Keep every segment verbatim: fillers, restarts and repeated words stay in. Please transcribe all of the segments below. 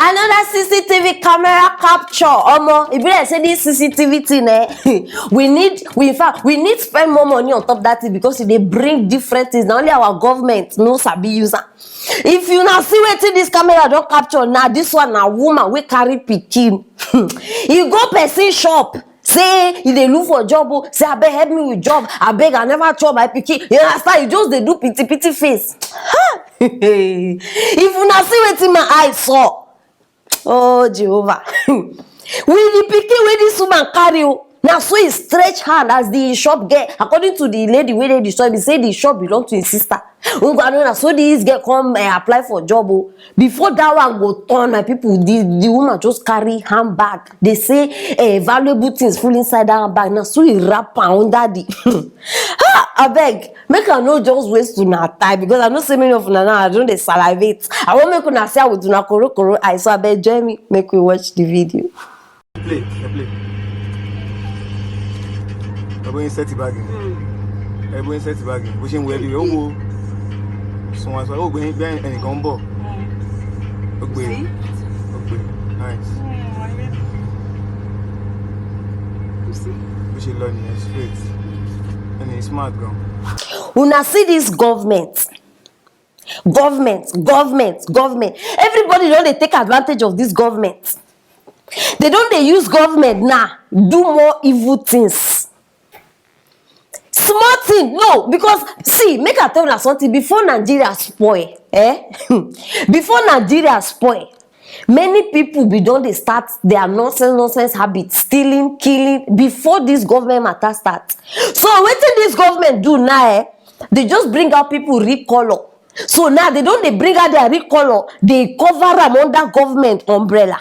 Another C C T V camera capture. Omo, e be like say this C C T V thing, eh? We need, we, in fact, we need spend more money on top that thing because e dey bring different things. Na only our government no sabi use am. If una see wetin this camera don capture now, this one na woman wey carry pikin. E go person shop, say e dey look for job o, say, "Abeg, help me with job, abeg, I never chop, my pikin." You understand? You just dey do pity pity face. If una see wetin my eye saw, oh Jehovah. With the pikin wey this woman carry o, na so e stretch hand as the shop girl, according to the lady wey dey the shop, e say the shop belong to him sister. Una know, na so this girl come, eh, apply for job o. Before that one go turn, my people, the, the woman just carry handbag. They say, eh, valuable things full inside that handbag. Na so e wrap am under the. Ah, abeg, make I no just waste una time because I know say many of una now, I don dey salivate. I wan make una see am with una koro koro eye, so abeg join me, make we watch the video. Play, ẹ play. Ẹ bóyá set bag yẹn. Ẹ bóyá set bag yẹn. Bó ṣe ń wẹ̀lì, ó wo. Sùn wá sọ, ó gbé bẹ́ẹ̀ ẹnìkan ń bọ̀. Ó gbé. See? Ó gbé. Nice. Mm, I mean, you see? Bó ṣe lọ nìyẹn, straight. Ẹni smart gan. Una see this government. Government, government, government. Everybody don dey take advantage of this government. They don dey use government now do more evil things. Small thing, no, because see, make I tell una something. Before Nigeria spoil, eh? Before Nigeria spoil, many people be don dey start their nonsense, nonsense habits, stealing, killing, before this government matter start. So wetin this government do now, eh? They just bring out people real color. So now they don dey bring out their real color, they cover am under government umbrella.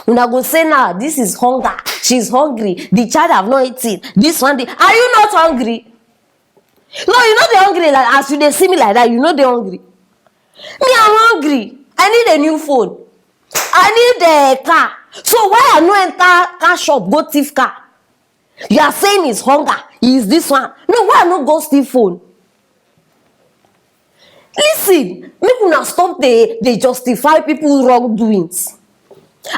Una go say, "Now this is hunger, she's hungry, the child have not eaten, this one dey." Are you not hungry? No, you no dey hungry. Like, as you dey see me like that, you no dey hungry. Me, I'm hungry. I need a new phone. I need a car. So why I no enter car shop go thief car? You are saying it's hunger, is this one. No, why I no go steal phone? Listen, make una stop dey, dey justify people wrongdoings.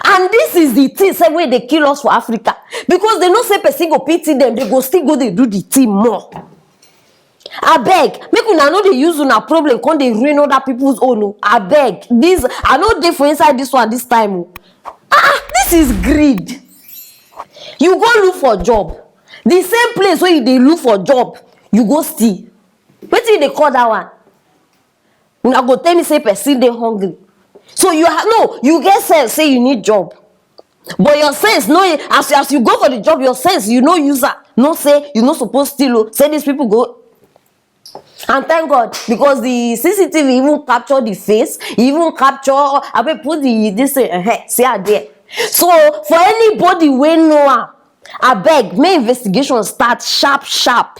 And this is the thing sef wey dey kill us for Africa, because they know say person go pity them, they go still go dey do the thing more. Abeg, make una no dey use una problem come dey ruin other people's own o. Abeg, this, I no dey for inside this one this time o. Ah, this is greed. You go look for job, the same place where you dey look for job, you go steal. Wetin you dey call that one? Una go tell me say person dey hungry. So you ha-, no, you get sense say you need job. But your sense, no, as, as you go for the job, your sense, you no use am. No say you no suppose steal o. Say these people go. And thank God, because the C C T V even capture the face, e even capture, I mean, put the, this, uh, see her there. So for anybody wey know am, abeg, make investigation start sharp sharp.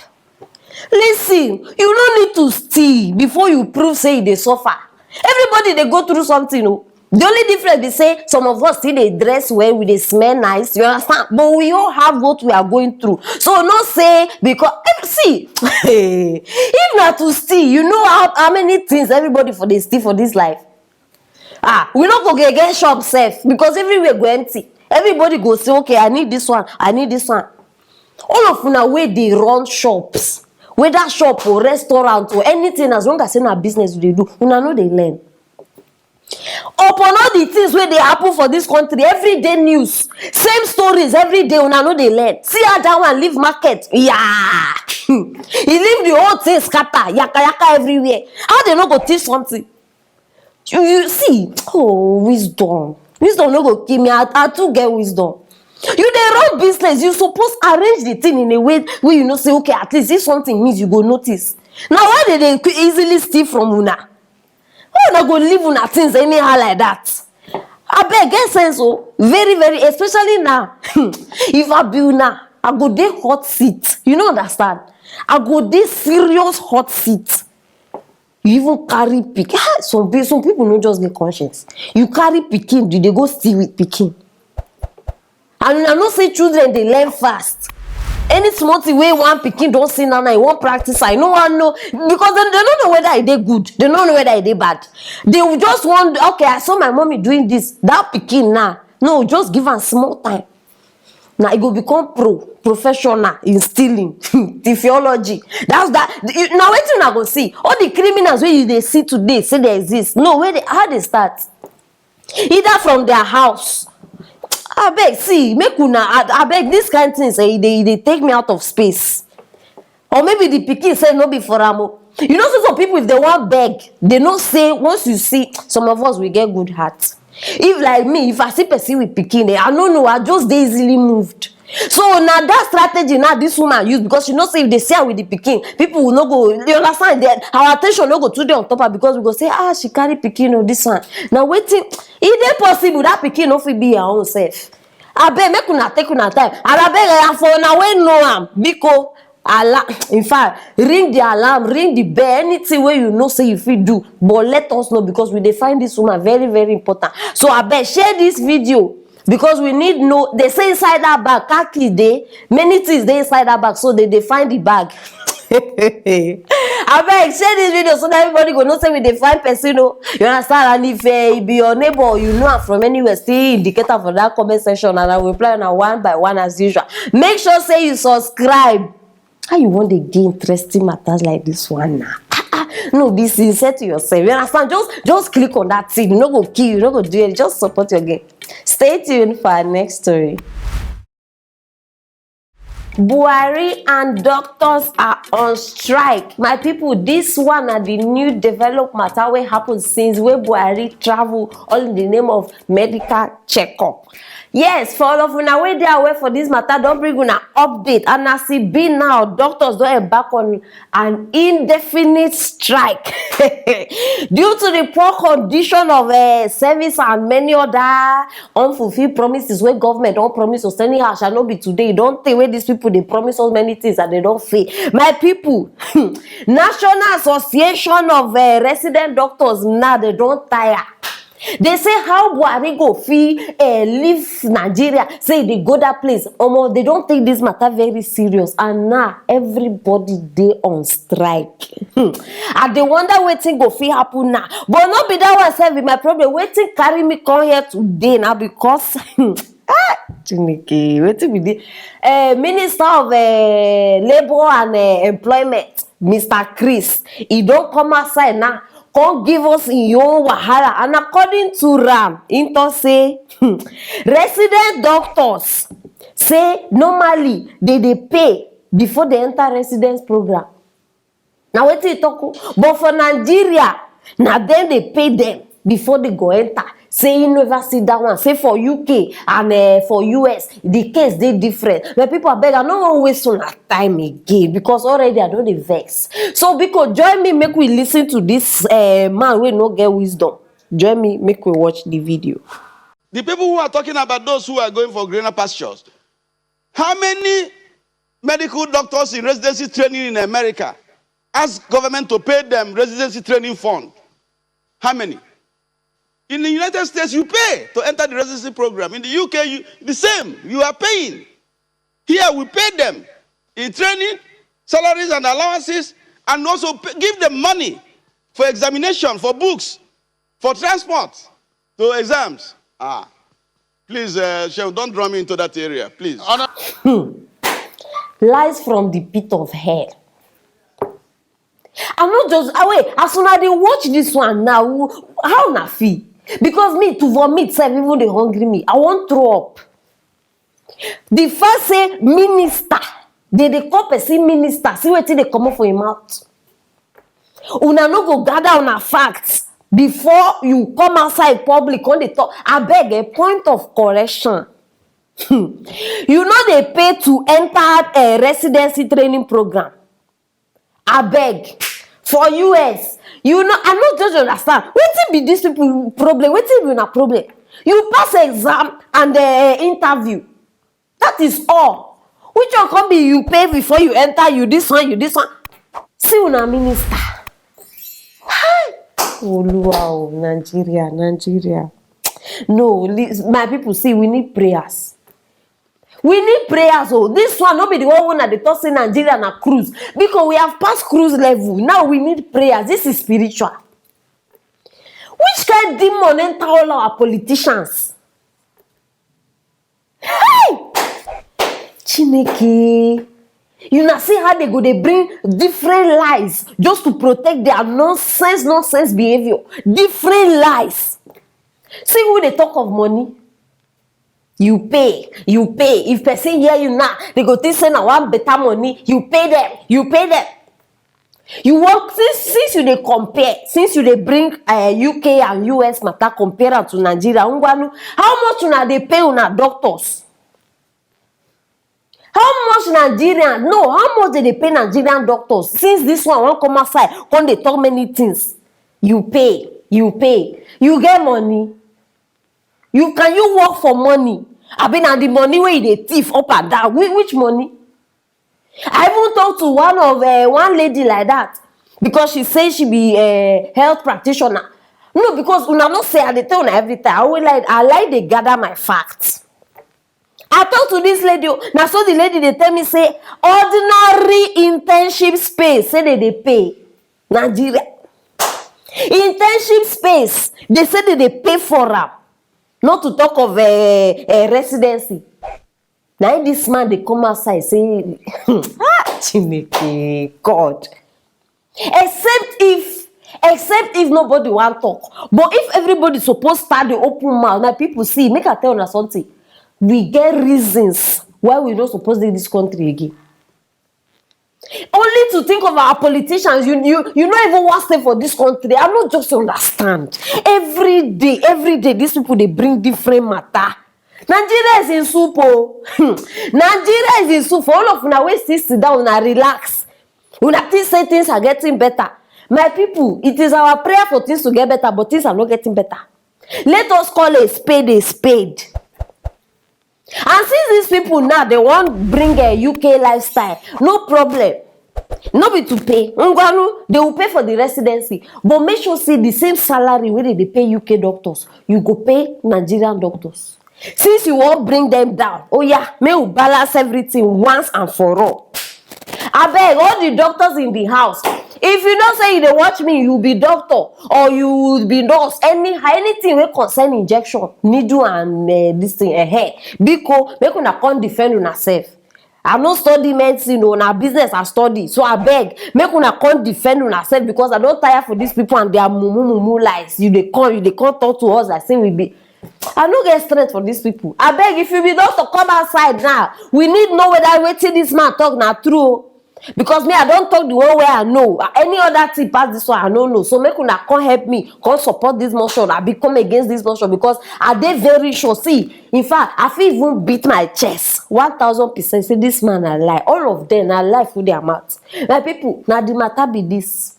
Listen, you no need to steal before you prove say you dey suffer. Everybody dey go through something o. The only difference be say some of us still dey dress well, we dey smell nice, you understand? But we all have what we are going through. So no say because, eh, see, if na to steal, you know how, how many things everybody for dey steal for this life? Ah, we no go get, get shop sef because everywhere go empty. Everybody go say, "Okay, I need this one, I need this one." All of una wey dey run shops, whether shop or restaurant or anything, as long as say na business you dey do, una no dey learn. Upon all the things wey dey happen for this country, everyday news, same stories every day, una no dey learn. See how that one leave market, yeah. He leave the whole thing scatter, yaka yaka everywhere. How they no go thief something? You, you see, oh, wisdom. Wisdom no go kill me. I, I too get wisdom. You dey run business, you suppose arrange the thing in a way wey you know say, okay, at least if something miss, you go notice. Na why they dey qui-, easily steal from una? Why una go leave una things anyhow like that? Abeg, get sense o, very, very, especially now. If I be una, I go dey hot seat. You no understand? I go dey serious hot seat. You even carry pikin. Ah, some pe-, some people no just get conscience. You carry pikin, you dey go steal with pikin. And una know say children dey learn fast. Any small thing wey one pikin don see now, now e wan practice am, e no wan know, because dem, dem no know whether e dey good, dem no know whether e dey bad. They will just want, okay, I saw my mommy doing this, that pikin now, no, just give am small time. Now e go become pro, professional in stealing, the theology. That's that. You, now wetin una go see? All the criminals wey you dey see today, say they exist. No, where they, how they start? Either from their house. Abeg, see, make una, a-, abeg, this kind things, eh, e dey, e dey take me out of space. Or maybe the pikin say no be for am o. You know, so some people, if they wan beg, they know say once you see, some of us, we get good heart. If, like me, if I see person with pikin, eh, I no know, I just dey easily moved. So na that strategy now this woman use, because she know say if they see her with the pikin, people will no go, you understand, then our attention no go too dey on top her, because we go say, "Ah, she carry pikin o, this one." Now wetin, e dey possible that pikin no fit be her own self? Abeg, make una take una time. And abeg, eh, for una wey know am, biko, alarm, in fact, ring the alarm, ring the bell, anything wey you know say you fit do, but let us know, because we dey find this woman very, very important. So abeg, share this video, because we need know. They say inside that bag, khaki dey, many things dey inside that bag, so they dey find the bag. Abeg, share this video so that everybody go know say we dey find person o. You understand? And if, eh, e be your neighbor, you know am from anywhere, still indicate am for that comment section, and I will reply una one by one as usual. Make sure say you subscribe. How you wan dey get interesting matters like this one now? Ah, ah, no, be sincere to yourself. You understand? Just, just click on that thing. No go kill you, no go do it. Just support your game. Stay tuned for our next story. Buhari and doctors are on strike. My people, this one na the new develop matter wey happen since wey Buhari travel all in the name of medical checkup. Yes, for all of una wey dey aware for this matter, don bring una update. And as e be now, doctors don embark on an indefinite strike due to the poor condition of, eh, service and many other unfulfilled promises wey government don promise us. Anyhow sha, no be today, e don tey wey these people dey promise us many things and they don fail. My people, National Association of, eh, Resident Doctors now, they don tire. They say how Buhari go fit, eh, leave Nigeria, say they go that place. Omo, they don take this matter very serious, and now everybody dey on strike. Hmm. I dey wonder wetin go fit happen now. But no be that one sef be my problem. Wetin carry me come here today now, because, ah, Chineke, wetin be the, eh, Minister of, eh, Labour and, eh, Employment, Mister Chris, he don come outside now, come give us him own wahala. And according to am, he talk say, hmm, resident doctors say normally they dey pay before they enter residence program. Na wetin he talk o. But for Nigeria, na dem dey pay them before they go enter. Say he never see that one. Say for U K and, eh, for U S, the case dey different. But people, abeg, I no wan waste una time again, because already I don dey vex. So biko, join me, make we listen to this, eh, man wey no get wisdom. Join me, make we watch the video. The people who are talking about those who are going for greener pastures, how many medical doctors in residency training in America ask government to pay them residency training fund? How many? In the United States, you pay to enter the residency program. In the U K, you, the same, you are paying. Here, we pay them in training, salaries and allowances, and also pay, give them money for examination, for books, for transport, to exams. Ah, please, uh, Shehu, don't draw me into that area, please. Lies from the pit of hell. I'm not just, ah, wait, as una dey watch this one now, how una feel? Because me to vomit sef even dey hungry me. I wan throw up. The first say minister, they dey call person minister. See wetin dey comot for him mouth. Una no go gather una facts before you come outside public come dey talk. Abeg, a point of correction. Hmm. You no dey pay to enter a residency training program. Abeg, for U S, you know, I no just understand. Wetin be these people problem? Wetin be una problem? You pass exam and, eh, interview. That is all. Which one come be you pay before you enter, you this one, you this one? See una minister. Hi! Oluwa o, Nigeria, Nigeria. No, li-, my people, see, we need prayers. We need prayers o. This one no be the one wey una dey talk say Nigeria na cruise, because we have passed cruise level. Now we need prayers. This is spiritual. Which kind demon enter all our politicians? Hey! Chineke. You na see how they go dey bring different lies just to protect their nonsense, nonsense behavior. Different lies. See who dey talk of money. You pay, you pay. If person hear you now, they go think say na one better money. You pay them, you pay them. You work since, since you dey compare, since you dey bring uh, U K and U S matter, compare am to Nigeria. Ngwanu, how much una dey pay una doctors? How much Nigerian? No, how much they dey pay Nigerian doctors? Since this one wan come outside, come dey talk many things. You pay, you pay, you get money. You, can you work for money? Abi na the money wey you dey thief up and down? Which, which money? I even talk to one of uh, one lady like that, because she say she be a uh, health practitioner. No, because una know say I dey tell una every time. I will like, I like dey gather my facts. I talk to this lady o. Na so the lady dey tell me say ordinary internship space say they dey pay Nigeria. Internship space, they say they dey pay for am. Not to talk of uh, uh, residency. Na im this man dey come outside say, ah, Chineke, God. Except if, except if nobody wan talk. But if everybody suppose start dey open mouth, my people, see, make I tell una something. We get reasons why we no suppose dey this country again. Only to think of our politicians, you, you, you no even wan stay for this country. I no just understand. Every day, every day, these people dey bring different matter. Nigeria is in soup o. Nigeria is in soup. For all of una wey still sit down, una relax. Una think say things are getting better. My people, it is our prayer for things to get better, but things are not getting better. Let us call a spade a spade. And since these people now, they wan bring a U K lifestyle, no problem. No be to pay. Ngwanu, they will pay for the residency. But make sure say the same salary wey they dey pay U K doctors, you go pay Nigerian doctors. Since you wan bring them down, oh yeah, make we balance everything once and for all. Abeg, all the doctors in the house, if you know say you dey watch me, you be doctor or you be nurse, any, anything wey concern injection, needle and uh, this thing, uh, hair, biko, make una come defend una sef. I no study medicine o, na business I study. So abeg, make una come defend una sef, because I don tire for these people and their mumu mumu lies. You dey come, you dey come talk to us like say we be, I no get strength for these people. Abeg, if you be doctor, come outside now. We need know whether wetin this man talk na true o. Because me, I don talk the one wey I know. Any other thing pass this one, I no know. So make una come help me, come support this motion, abi come against this motion, because I dey very sure. See, in fact, I fit even beat my chest one thousand percent say this man na lie. All of them na lie full their mouth. My people, na the matter be this.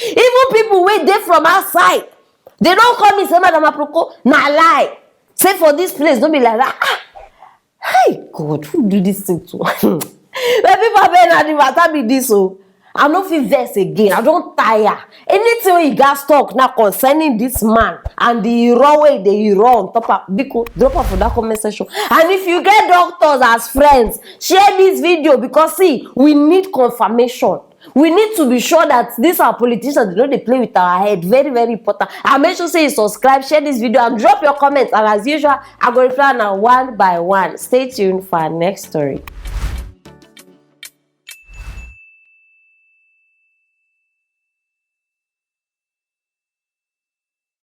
Even people wey dey from outside, they don call me say, "Madam Aproko, na lie. Say for this place, no be like that." Ah, hey, God, who do this thing to? My people, abeg, na the matter be this o. I no fit vex again. I don tire. Anything wey you gats talk now concerning this man and the iro wey dey iro on top am, biko, drop am for that comment section. And if you get doctors as friends, share this video, because see, we need confirmation. We need to be sure that these our politicians, they no dey play with our head. Very, very important. And make sure say you subscribe, share this video, and drop your comments. And as usual, I go reply now one by one. Stay tuned for our next story.